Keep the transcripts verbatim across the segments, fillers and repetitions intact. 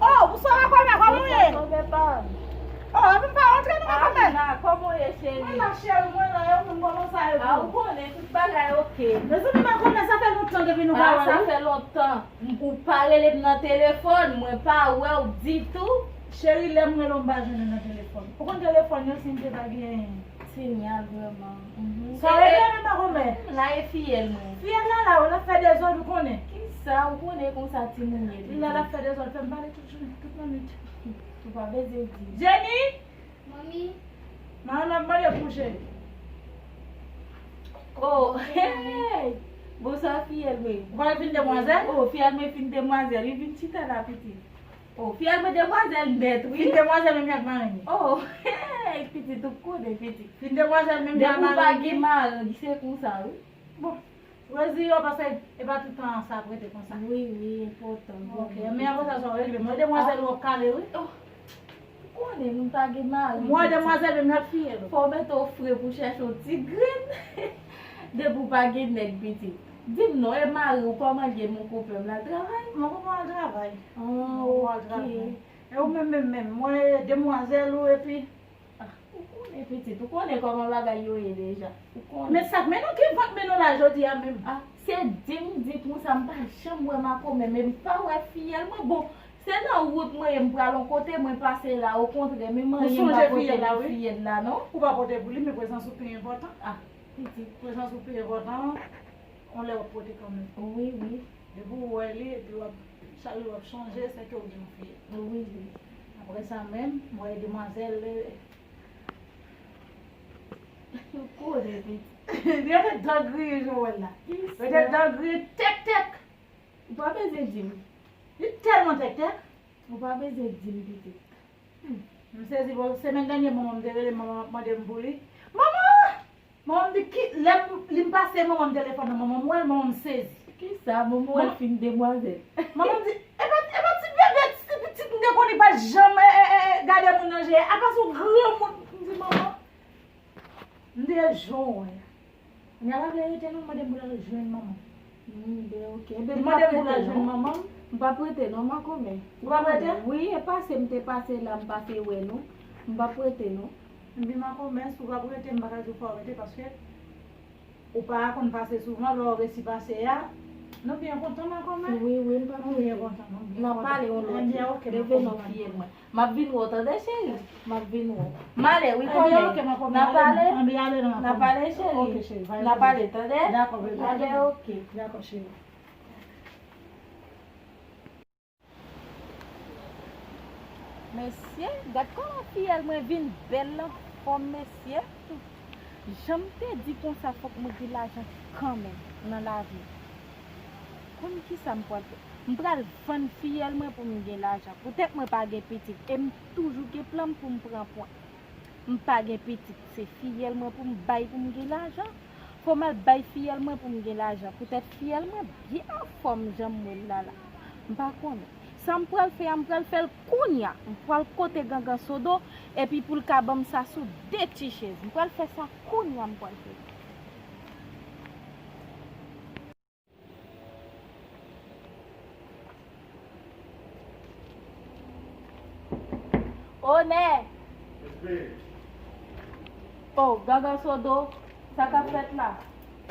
Oh, bonswa, makomè, kòman w ye? Bonswa, kòman pa? Oh, epi m pa rantre non, makomè. Amina, kòman w ye, cheri? Mwen la, cheri, mwen la, e ou menm, kòman sa ye? Ah, ou konnen, tout bagay oke. Mezanmi, makomè, sa fè lontan depi nou pa wè, wi. Ah, sa fè lontan. M, ou pa rele m nan telefòn, mwen pa wè w ditou. Cheri, lè m rele w, m pa jwenn ou nan telefòn. Ou konn telefòn yo, si m te pa gen sinyal vrèman. Mhm. Sa w rele menm, makomè? M la, e fiyèl mwen. Fiyèl la la, wi, l ap fè dezòd, ou konnen. Kisa, ou konnen konsa timoun ye, pitit? Li la, l ap fè dezòd, fè m pale tout jounen, tout lannwit. Ou pa bezwen di. Jenny! Manmi. Manman ap mande pou w, cheri. Oh, hey! Bonswa, fiyèl mwen. Ou pa fin demwazèl? Oh, fiyèl mwen fin demwazèl. Li vin chita la, pitit. Oh, fiyèl mwen demwazèl nèt, wi. Fin demwazèl menm jan ak mari m. Oh, hey, pitit, ou konnen, pitit. Fin demwazèl menm jan ak mari m. Depi w pa gen mari, se konsa, wi. Bon, Rosie, yo, paske e pa tout tan sa ap rete konsa. Wi, wi, enpòtan. Ok, men apre sa, sa w rele. Mwen, demwazèl, ou ap kale, wi. Oh, ou konnen, moun pa gen mari, pitit. Mwen, demwazèl, menm jan ak fiyèl. Fò w mete w fre pou chèche yon ti grenn. Depi w pa gen nèg, pitit. Di m non, e mari w, kòman l ye, mon copain, l al travay? Mon copain al travay. Ah, ok. Mon copain al travay. E ou menm, menm, menm, mwen, demwazèl ou, epi Ah, ou konnen, pitit, ou konnen kòman bagay yo ye deja. Ou konnen. Men sa k mennen w, ki vant mennen w la jodi a menm? Ah, se di m di konsa, m pa janm wè makomè, men m pa wè fiyèl mwen. Bon, se nan wout mwen ye, m pral yon kote, mwen pase la, okontrè, menm anyen m pa pote pou fiyèl la, non. Ou pa pote pou li, men prezans ou pi enpòtan. Ah, pitit. Prezans ou pi enpòtan, yon lè w ap pote kanmenm. Wi, wi. Depi w wè li, epi w ap, chak jou w ap chonje, se ke w gen yon fiyèl. Wi, wi. Apre sa menm, m wè demwazèl, eh, Ou konnen, pitit. Rete dan griye, Joël la. Rete dan griye, tèk, tèk. Ou pa bezwen di m. Li tèlman tèk, tèk. Ou pa bezwen di m, pitit. Hmm. M sezi, bon, semèn dènye, manman m te rele m, manman m ap mande m pou li. Manman! Manman m di, ki, lè m, li m pase manman m telefòn nan, manman m wè l, manman m sezi. Kisa, manman w wè l fin demwazèl? Manman m di, e pa, e pa ti bebe, ti pitit m te konn, li pa t janm, e, e, e, gade moun nan je, apa se yon granmoun. M di, manman, m di, e jan w wè a. Kounye a pa vle rete non, mande m pou l al jwenn manman. Hmm, ben, ok. Ebyen, m p ap rete non. Li mande m pou l al jwenn manman m. M p ap rete non, makomè. Ou p ap rete? Wi, e pase m te pase la, m pase wè nou. M p ap rete non. Ebyen, makomè, si w p ap rete, m pa ka di w fò w rete, paske ou pa konn pase souvan, lè w resi pase a, nou byen kontan, makomè. Wi, wi, m p ap rete. Nou byen kontan, nou byen kontan. N a pale yon lòt jou. Ebyen, ok, leve non, fiyèl mwen. M ap vin wè w, tande, cheri? M ap vin wè w. M ale, wi, kòmè. N a pale? N a pale, cheri? N a pale, tande? Dakò, bebe. Ebyen, ok. Dakò, cheri. Mesye, gad kòman fiyèl mwen vin bèl anfòm, mesye. Jan m te di konsa, fòk mwen gen lajan kanmenm nan lavi. Konn kisa m pral fè? M pral vann fiyèl mwen pou m gen lajan. Poutèt mwen pa gen pitit, e m toujou gen plan m pou m pran pwen. M pa gen pitit, se fiyèl mwen pou m bay pou m gen lajan. Fò m al bay fiyèl mwen pou m gen lajan. Poutèt fiyèl mwen byen anfòm jan m wè l la la. M pa konnen. Sa m pral fè a, m pral fè l kounye a. M pral kote Gangan Sodo, epi pou l ka ban m sa sou de ti chèz. M pral fè sa kounye a, m pral fè l. Onè! Oh, Gangan Sodo, sa k ap fèt la?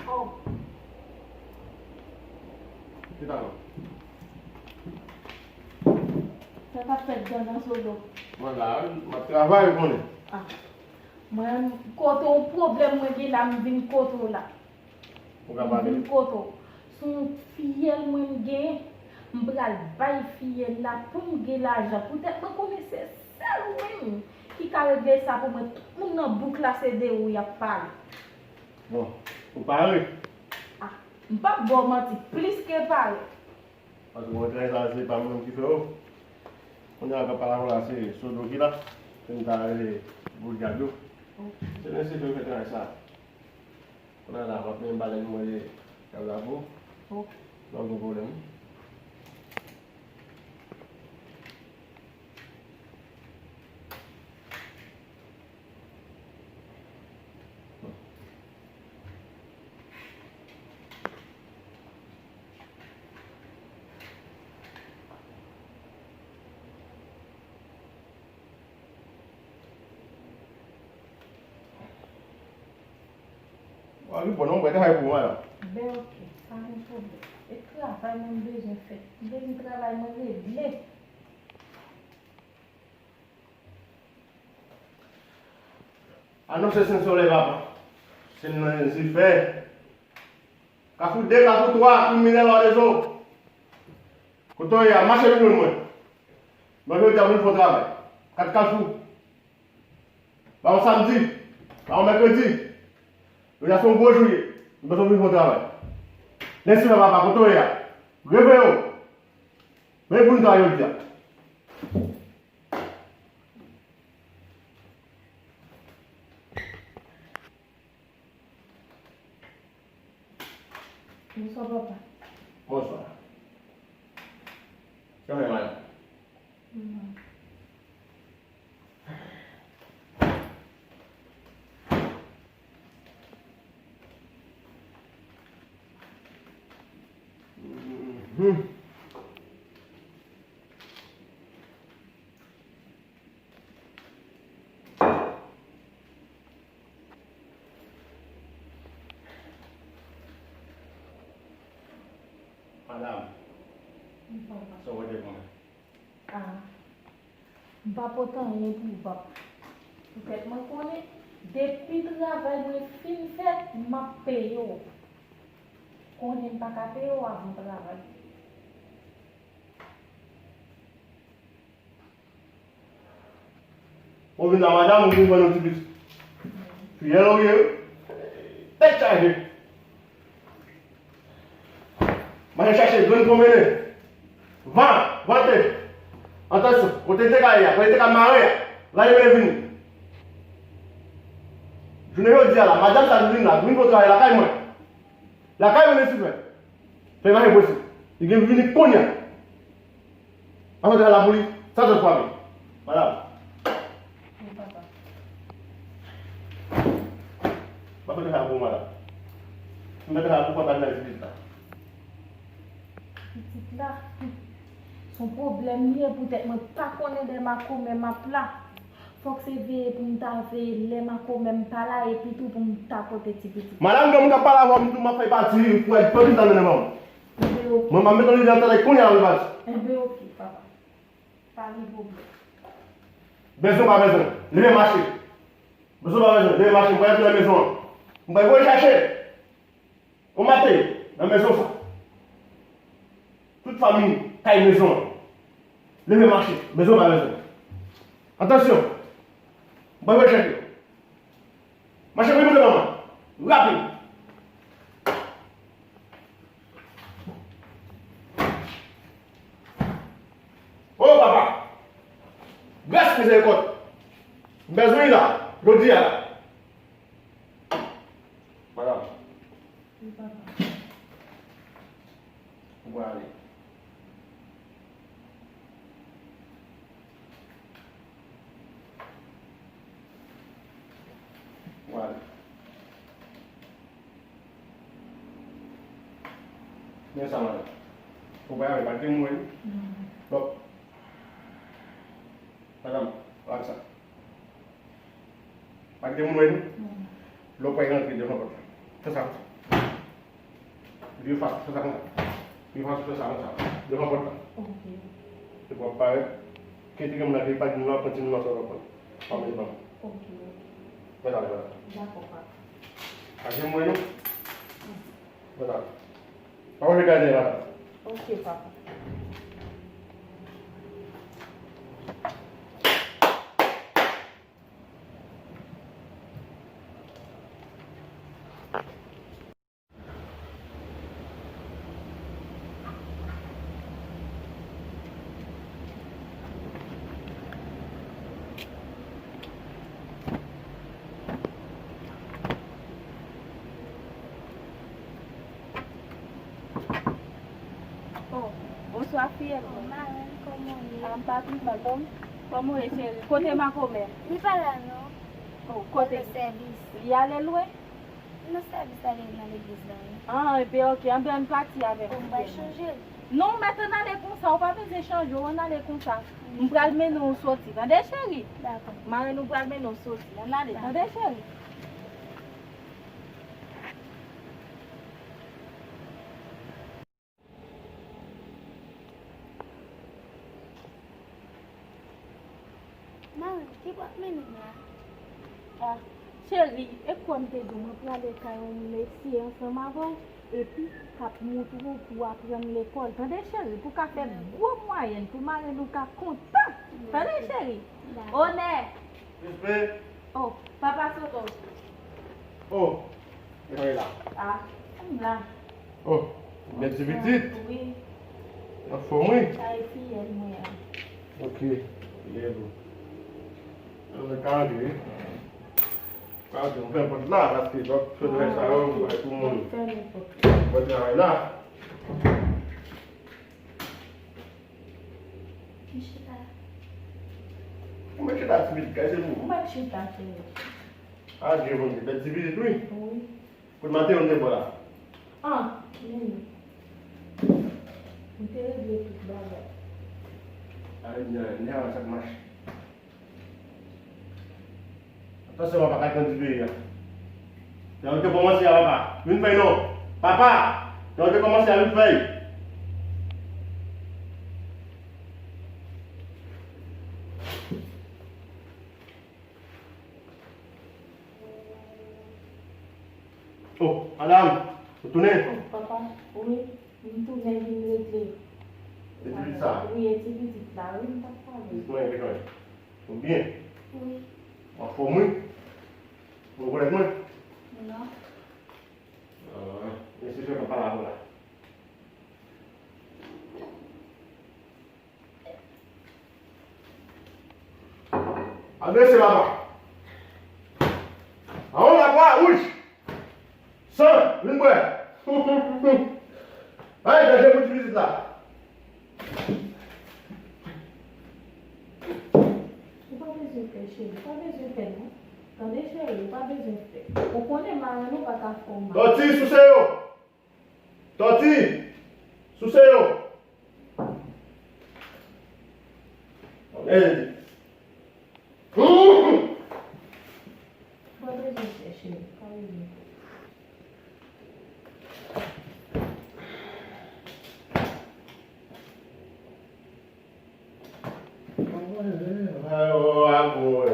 Oh. Ki talè? Sa k ap fèt, Gangan Sodo? Mwen la wi, m ap travay, ou konnen. Ah. Mwen, kote w, pwoblèm mwen gen la, m vin kote w la. Ou ka pale. M vin kote w. Se yon fiyèl mwen m gen, m pral bay fiyèl la pou m gen lajan. Poutèt mwen konnen se sèl ou menm ki ka regle sa pou mwen. Tout moun nan bouk la, se de ou y ap pale. Bon, ou pare? Ah, m p ap ba w manti, plis ke pare. Paske mwen, trè sa, se pa mwen menm ki fè yo. Kounye a, k ap pale avè w la, se Sodo ki la. Se m ta rele boul gad yo. Ok. Se mesye yo fè travay sa. Kounye a la, m ap menm pale m mwen de kab la pou ou. Ok. Pa gen pwoblèm. Pa gen pwoblèm, mwen travay pou ou, madanm. Ben, ok, pa gen pwoblèm. E travay mwen bezwen fè. M vin travay mwen regle. Anonse Sen Solèy, papa. Sen nan zifè. Kafou de, Kafou twa, kriminèl, oiseau. Kote w ye a, mache vin jwenn mwen. Mwen jodi a vin fè yon travay. Kat Kafou. Pa yon samdi, pa yon mèkredi. Jodi a se yon gwo jou ye. Nou bezwen vin fè yon travay. Lèsifè, papa, kote w ye a? Reveye w. Men pou nou travay jodi a. Bonswa, papa. Bonswa. Kòman w ye, madanm? Mhm. Madanm, sa w pote pou mwen? Ah, m pa pote anyen pou ou, papa. Poutèt mwen konnen, depi travay mwen fin fèt, m ap peye w. Konnen m pa ka peye w avan travay. Ou vin la, madanm, ou vin vann yon ti pis. Fiyèl ou ye, wi. Tèt chaje. Mache chache grenn pou mennen. Van, vante. Atansyon, kote te ka ye a, kote te ka mare a. La li mennen vini. Jounen jodi a la, madanm sa vin la, vin fè travay lakay mwen. Lakay mwen, Lèsifè. Fè mache posib. Li gen vini kounye a. Mwen fè travay la pou li, san zòt fwape. Madanm. Wi, papa. Mwen fè travay pou ou, madanm. Mwen fè travay pou ou, papa, nan pitit la. Pitit la? Se yon pwoblèm li ye, poutèt mwen pa konnen lè makomè m ap la. Fòk se veye pou m ta veye lè makomè m pa la, epi tou pou m ta pote ti pitit. Madanm, gen moun k ap pale avè w, m di w m ap fè pati, pou èd pèdi sa nan men mwen. Enben, oke. Mwen, m ap mete yon lide nan tèt kounye a, m pati. Enben, oke, papa. Pa gen pwoblèm. Bezwen, pa bezwen. Leve mache. Bezwen, pa bezwen. Leve mache. M pral antre nan mezon an. M pral voye chache. Ou mate nan mezon sa. Tout fanmi kay mezon an. Leve mache. Bezwen pa bezwen. Atansyon. Mwen rejwenn yo. Mache pou monte manman. Rapid. O papa. Gras mizèrikòd. M bezwen la. Jodi a la. Madanm. Wi, papa. Ou pral ale. Ou pral ale. Men sa, madanm. Ou pral ale, pa kite m wè, wi. Non. Bon. Madanm, gad sa. Pa kite moun wè nou. Lè w pral rantre devan pòt la, fè sa konsa. Vire fas ou, fè sa konsa. Vire fas ou, fè sa konsa. Devan pòt la. Ok. Epi w ap parèt. Kite gen moun nan ki pa di nou la, pran timoun nan sou pòt la. Pa met ban. Ok, ok. Mèt ale, mèt ale. Dakò, papa. Pa kite moun wè nou. Mèt ale. Pa wè gade la. Ok, papa. Oh, bonswa, fiyèl mwen. Oh, marenn, kòman w ye? Ah, m pa pi mal, kòm-, kòman w ye, cheri? Kote makomè? Li pa la, non. Oh, kote? Nan sèvis. Li ale lwen? Nan sèvis la, li nan legliz la, wi. Ah, enben, ok, enben, ann pati avè m. Bon, m pral chanje l. Non, mèt ann ale konsa, ou pa bezwen chanje w, ann ale konsa. M pral mennen w soti, tande, cheri? Dakò. Marenn ou pral mennen w soti, ann ale, tande, cheri? Mennen m la. Ah, cheri, e kwè m te di w mwen prale kay yon mesye ansanm avè w, epi k ap moutre w pou w aprann lekòl. Tande, cheri, pou w ka fè gwo mwayèn, pou mari nou ka kontan. Tande, cheri? Dakò. Onè! Respè. Oh, papa Soto. Oh, e sa w ye la? Ah, m la. Oh, bèl ti pitit. Wi. Anfòm, wi. Sa e fiyèl mwen an. Ok, byen tou. Mwen ka antre, wi. Ka antre, mwen fè pòt la, paske lòt fenèt sa yo, mwen bay pou moun. Fèmen pòt la. Mwen travay la. M chita. Ou mèt chita, ti pitit, kay se pou ou. Ou mèt chita, cheri. Ah, Dieu bon Dieu, bèl ti pitit, wi. Wi. Kote Mateo te bò la? Ah, men. M te regle tout bagay. Ay, nè, nè, sa k mache. Atansyon, papa, kay grandi peyi a. Jan w te kòmanse a, papa. Vin fèy non. Papa, jan w te kòmanse a, vin fèy. Oh, madanm, ou tounen? Oh, papa, wi, m tounen vin regle. E ti pitit sa? Wi, e ti pitit la, wi, m t ap pale. Pitit mwen, pitit mwen. Ou byen? Wi. Ou anfòm, wi? Ou rekonèt mwen? Non. Ah, men se frè papa la, la. Adrese papa. Mawon, la, wouj. San, vin bwè. Ay, danje pou ti pitit la. Ou pa bezwen pè, cheri. Ou pa bezwen pè, non. Tande, cheri, ou pa bezwen pè. Ou konnen mari nou pa ka fè w mal. Tòti, souse yo. Tòti! Souse yo! Anmède! Ou pa bezwen chèche, ou pa bezwen. Agou, agou,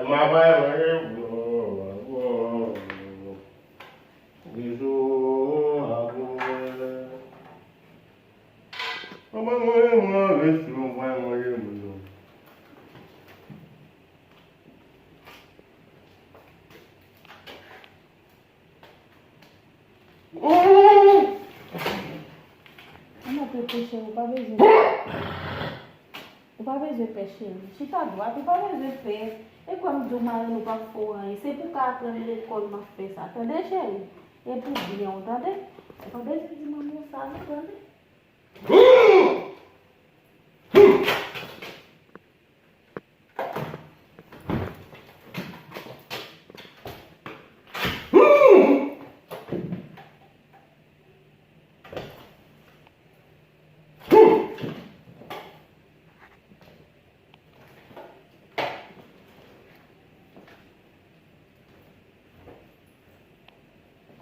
mwen pa manje bouyon, agou. Mwen pa manje bouyon, mwen pa manje bouyon. Ou mèt reproche, ou pa bezwen. Ou pa bezwen pè, cheri. Chita dwat, ou pa bezwen pè. E kwè m di w, mari nou p ap fè w anyen. Se pou w ka aprann lekòl m ap fè sa. Tande, cheri? E pou byen w, tande? Ou pa bezwen di manman w sa, non, tande?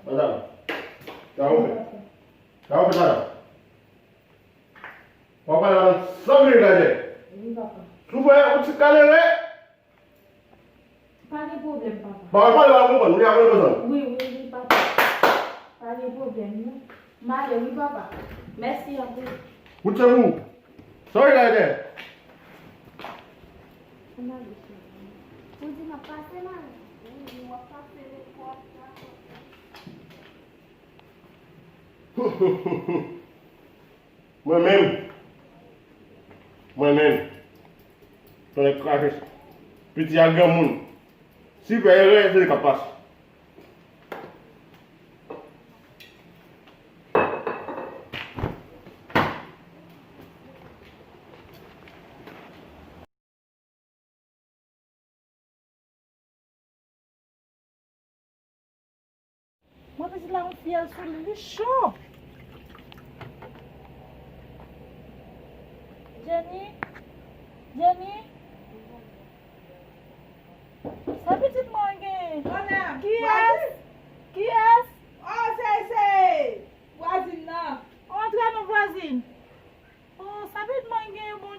Madanm, sa ou fè? Sa ou fè, madanm? W ap pale madanm san vire gade. Wi, papa. Si w fè yon ti kalere. Pa gen pwoblèm, papa. Ba w pale, ba w konprann, ou gen aprann konprann. Wi, wi, wi, papa. Pa gen pwoblèm, non. M ale, wi, papa. Mèsi anpil. Wout se pou ou. Sa w gade? Ou di m ap pase la? Wi, wi, w ap pase lekòl la. Mwen menm, mwen menm, tonnè krache, piti a granmoun, si fè erè, se li k ap pase. Mwen pitit la yon fyèl sou li, li cho. Jenny, Jenny. Sa pitit mwen genyen? Kiyès? Kiyès? Oh, se, se vwazin nan.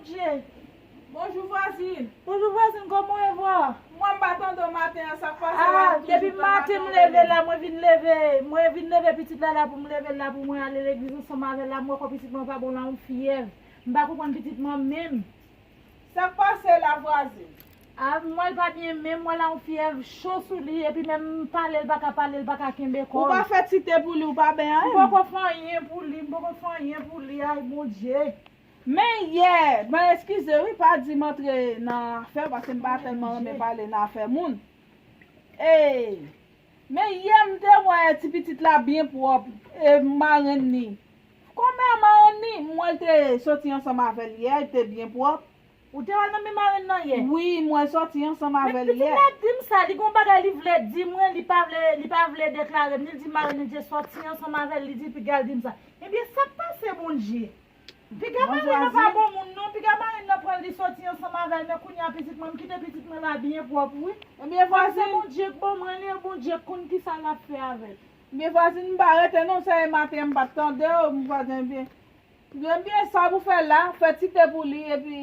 Bonjou vwazin. Bonjou vwazin, kòman w ye vwa? Mwen m pa tande w maten an, sa k pase la? Ah, depi maten m leve la, mwen vin leve, mwen vin leve pitit la la pou m leve l la pou mwen ale legliz ansanm avè l la, m wè kò pitit mwen pa bon la, yon fyèv. M pa konprann pitit mwen menm. Sa k pase la vwazin? Ah, mwen l pa byen menm, mwen la yon fyèv cho sou li, epi menm pale l pa ka pale, l pa ka kenbe kò l. Ou pa fè ti te pou li, ou pa bay anyen? M poko fè anyen pou li, m poko fè anyen pou li, ay Bondye. Men yè, mwen eskize wi, pa di m antre nan afè, paske m pa tèlman renmen pale nan afè moun. E, men yè m te wè ti pitit la byen pwòp, e marenn li. Kòmè marenn li, m wè l te soti ansanm avè l yè, li te byen pwòp. Ou te wè l nan men marenn nan yè? Wi, m wè l soti ansanm avè l yè. Men pitit la di m sa, li gon bagay li vle di mwen, li pa vle, li pa vle deklare m, li di marenn li te soti ansanm avè l, li di piga l di m sa. Ebyen, sa k pase Bondye? Piga marenn nan pa bon moun non, piga marenn nan pran li soti ansanm avè l, men kounye a pitit mwen, m kite pitit mwen la byen pwòp wi. Ebyen vwazin. Se Bondye k ban mwen li, e Bondye k konn kisa l ap fè avè l. Ebyen vwazin, m pa rete non, se maten m pa t tande w, m vwazin byen. Ebyen sa pou fè la, fè ti te pou li, epi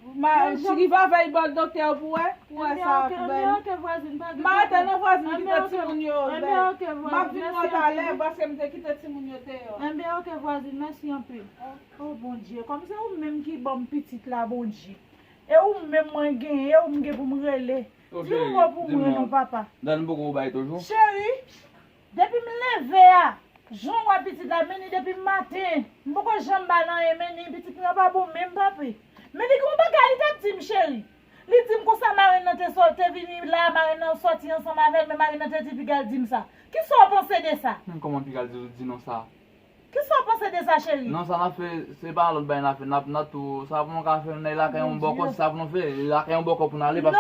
rive avè l ba l doktè pou wè, pou wè sa k bay. M pa rete non vwazin, kite timoun yo. M ap vin wè w talè, paske m te kite timoun yo deyò. Enben ok vwazin, mèsi anpil. O Bondye, kòm se ou menm ki ban m pitit la, Bondye. E ou menm mwen genyen, e ou m gen pou m rele. Di yon mo pou mwen non, papa. Dan m poko bay toujou. Cheri, depi m leve a, jan w wè pitit la, men ni depi maten, m poko janm ba l anyen, men ni pitit mwen pa bon menm, papi. Men li gen yon bagay li t ap di m, cheri. Li di m konsa marenn nan te sò, te vini la, marenn nan sòti ansanm avè l, men marenn nan te di piga l di m sa. Kisa w panse de sa? Men kòman piga l di, di non sa? Kisa w panse de sa, cheri? Non, sa n ap fè, se pa lòt bagay n ap fè, n ap, n ap tou, sa pou nou ka fè, n al lakay yon bòkò, se sa pou nou fè, lakay yon bòkò pou n ale, paske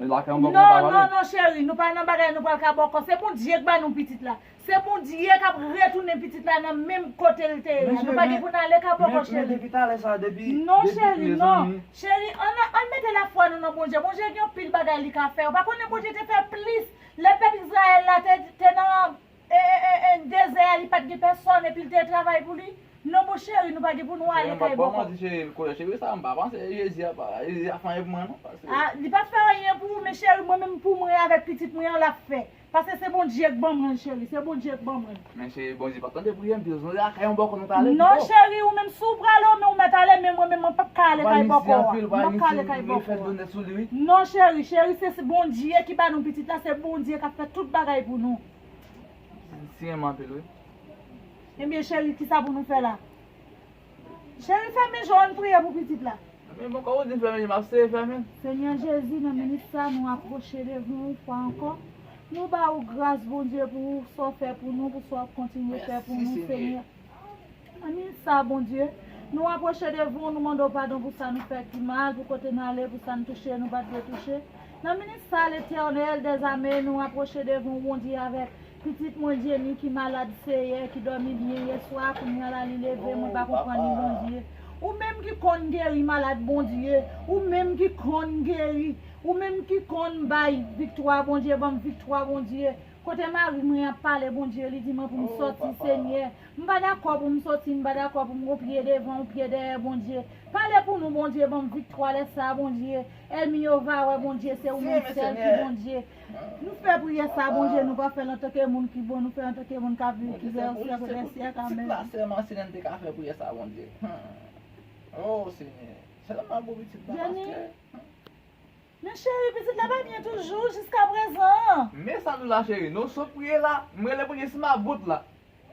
lakay yon bòkò nou pa pale. Non, cheri. Non, non, non, cheri, nou pa nan bagay nou pral ka bòkò, se Bondye k ba nou pitit la. Se Bondye k ap retounen pitit la nan menm kote l te ye la. Nou pa gen pou n ale ka bòkò, cheri. Men depi talè sa, depi, non, cheri, non. Cheri, ann, ann mete lafwa nou nan Bondye. Bondye gen anpil bagay li ka fè. Ou pa konnen Bondye te fè plis lè pèp Izrayèl la te, te nan e, e, e, e, dezè a, li pa t gen pèsòn, epi l te travay pou li. Non, bon, cheri, nou pa gen pou nou ale kay bòkò. Cheri, m p ap ba w manti, cheri, koulè cheri sa, m pa panse Jezi ap, Jezi ap fè anyen pou mwen, non, paske. Ah, li p ap fè anyen pou ou, men cheri, mwen menm pou mwen avèk pitit mwen an, l ap fè. Paske se Bondye k ban mwen l, cheri, se Bondye k ban mwen l. Men cheri, Bondye p ap tande priyè m, pitit, se lakay yon bòkò nou ta ale pito. Non, cheri, ou menm si w prale, ou menm ou mèt ale, men mwen menm, mwen p ap ka ale kay bòkò a. M p ap ka ale kay bòkò a. Non, cheri, cheri, se, se Bondye ki ba nou pitit la, se Bondye k ap fè tout bagay pou nou. Siyen m anpil, wi. Ebyen, cheri, kisa pou nou fè la? Cheri, fèmen je w, ann priye pou pitit la. Men bon, kòm ou di m fèmen je, m ap seye fèmen. Senyè Jezi, nan minit sa, nou apwoche devan ou fwa ankò. Nou ba ou gras, Bondye, pou sa w fè pou nou, pou sa w ap kontinye fè pou nou, Senyè. Nan minit sa, Bondye, nou apwoche devan w, nou mande w padon pou sa nou fè ki mal, pou kote n ale, pou sa n touche, nou pa t dwe touche. Nan minit sa, Letènèl dèzame, nou apwoche devan w, Bondye, avèk pitit mwen Jenny ki malad, Seyè, ki dòmi byen yèswa, kounye a la li leve, mwen pa konprann li, Bondye. Ou menm ki konn geri malad, Bondye. Ou menm ki konn geri. Ou menm ki konn bay viktwa, Bondye, ban m viktwa, Bondye. Kote mari mwen ap pale, Bondye, li di mwen pou m sòti, Senyè. M pa dakò pou m sòti, m pa dakò pou m gon pye devan, yon pye dèyè, Bondye. Pale pou nou, Bondye, ban m viktwa lè sa a, Bondye. Ènmi yo va wè, Bondye, se ou menm sèl ki Bondye. Nou fè priyè sa a, Bondye, nou pa fè l antanke moun ki bon, nou fè l antanke moun k ap viv, ki vè syèk dè syèk, amèn. Pitit la sèlman, Senyè, n te ka fè priyè sa a, Bondye. O Senyè, sèlman pou pitit la, paske. Men cheri, pitit la pa byen toujou jiskaprezan. Men sa nou la cheri, nou sot priye la, m rele Bondye si m about la.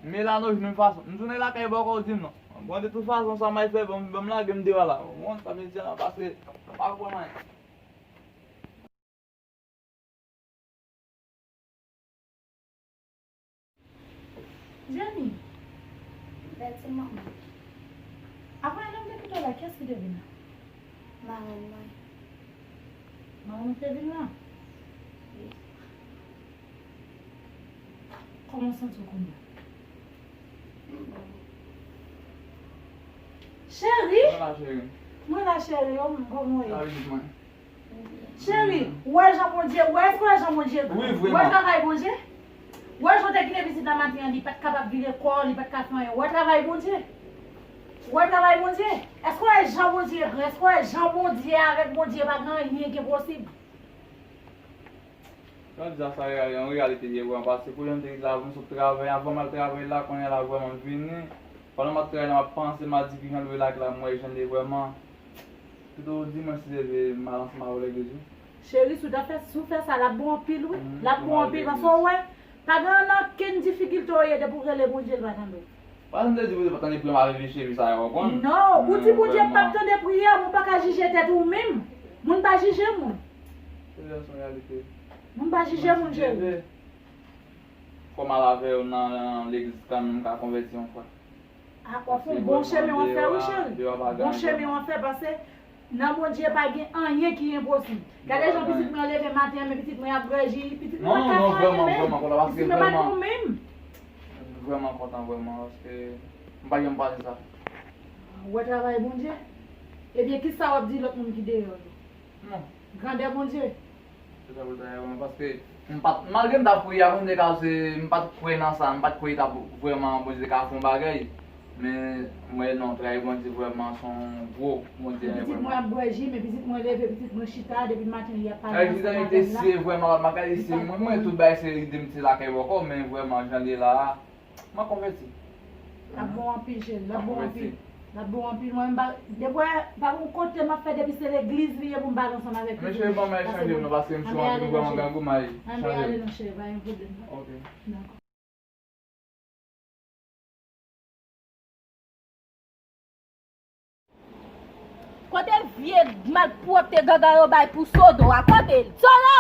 Men la nou jwenn fason. M tounen lakay bòkò w di m non. Bon, de tout fason, sa m ay fè, ban m, ban m lage m deyò la. Ou konn sa m di a, paske m pa konprann anyen. Jenny. Bèti manman. Apre lè m te kite w la, kiyès ki te vin la? Marenn mwen. Marenn ou te vin la? Wi. Kòman w santi w kounye a? M bon. Cheri! Mwen la, cheri. Mwen la, cheri. Kòman w ye? Sa pitit mwen. Cheri, ou wè jan Bondye, ou wè, èske w wè jan Bondye, wi, ou wè travay Bondye? Ou wè jan w te kite pitit la maten an, li pa t kapab vire kò, li pa t ka fè anyen. Ou wè travay Bondye? Ou wè travay Bondye? Èske w wè jan Bondye gran? Èske w wè jan Bondye avèk Bondye pa gen anyen ki enposib? Jan di sa, sa reyal-, yon reyalite li ye vre, paske pou jan m te la, m sot travay, avan m al travay la, kounye a la vrèman m vini. Pandan m ap travay la, m ap panse, m ap di ki jan l ye la, ki la m wè jan l ye vrèman. Pito dimanch si Dye vle, m al ansanm avè w legliz wi. Cheri, si w ta fè, si w fè sa, l ap bon anpil wi. L ap bon anpil, paske w wè, pa gen ankenn difikilte w ye, depi w rele Bondye, l va tande w. Pa janm te di Bondye pa tande priyè m avè vye cheri sa yo, w konprann? Non, ou di Bondye p ap tande priyè, ou pa ka jije tèt ou menm. Moun pa jije moun. Se yon reyalite. Moun pa jije moun, cheri. Fò m al avè yo nan, nan legliz kanmenm, m ka konvèti yon fwa. A, w ap fè yon bon chemen w ap fè wi, cheri. Bon chemen w ap fè, paske nan Bondye pa gen anyen ki enposib. Gade jan pitit mwen leve maten an, men pitit mwen ap bwè ji, pitit mwen pa ka fè anyen menm. Pitit mwen pa bon menm. M vrèman kontan, vrèman, paske m pa janm panse sa. Ou wè travay Bondye? Ebyen, kisa w ap di lòt moun ki deyò yo? Non. Grandè Bondye. Se sa pou l ta ye, paske m pa t, malgre m t ap priye a, konn te ka se, m pa t kwè nan sa, m pa t kwè t ap vrèman Bondye te ka fè yon bagay. Men, m wè non, travay Bondye vrèman se yon gwo Bondye. Men pitit mwen ap bwè ji, men pitit mwen leve, pitit mwen chita, depi maten li ap pale ansanm avè m la. Li te eseye vrèman, l ap eseye. Mwen, mwen, tout bagay se ide m te lakay bòkò, men vrèman, jan l ye la a, m ap konvèti. L ap bon anpil, cheri, l ap bon anpil. L ap bon anpil. Mwen, m pa, depi, pa gon kote m ap fè, depi se legliz li ye pou m pale ansanm avèk li. Men cheri, ban m al chanje m non, paske m sou anpil vrèman grangou, m al chanje m. Ann ale non, cheri, pa gen pwoblèm non. Ok. Dakò. Kote vye malpwòpte gangan yo bay pou Sodo a? Kote l? Sodo!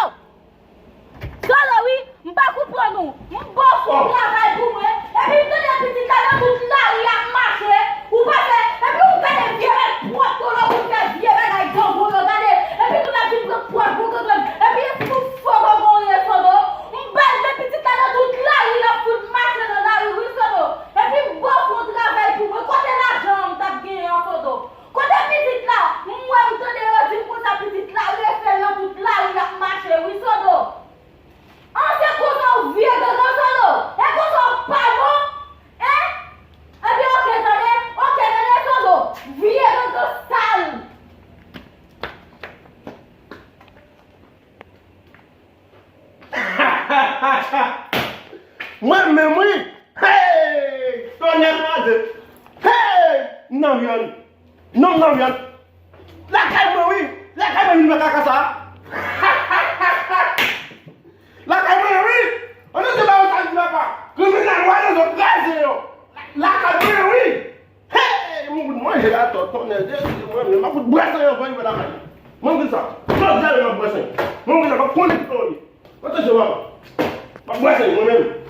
Sodo wi, m pa konprann ou. M ba w fon travay pou mwen, epi m tande pitit la nan tout lari ap mache. Ou pa fè, epi ou gade vye malpwòpte w la pou fè vye bagay gangon yo, gade. Epi tout la vin pran pwa pou gangan. Epi e pou fo gangon ou ye, Sodo. M ba l men pitit la nan tout lari, l ap fout mache nan lari wi, Sodo. Epi m ba w fon travay pou mwen. Kote lajan an m t ap genyen an, Sodo? Kote pitit la? M wè m tande yo di m konsa pitit la refe nan tout lari l ap mache wi, Sodo. An se konsa w vye gangan, Sodo? E konsa w pa bon? Hein? Ebyen oke tande, oke tande, Sodo. Vye gangan sal. Mwen menm wi. Hey! Tonnè kraze. Hey! M nan vyòl. Non, m nan vyòl. Lakay mwen wi. Lakay mwen vin wè kaka sa. Lakay mwen wi. An nou se ba yo sa di papa. Kriminèl wè nan zòt kraze yo. Lakay mwen wi. Hey, moun fout manje atò, tonnè Jezi, mwen menm, m ap fout bwè san yo anvan rive lakay mwen. Mwen ki sa? Jodi a menm m ap bwè san yo. Mwen ki sa? M ap konnen ki sa w ye. Mwen te jwe papa. M ap bwè san yo, mwen menm.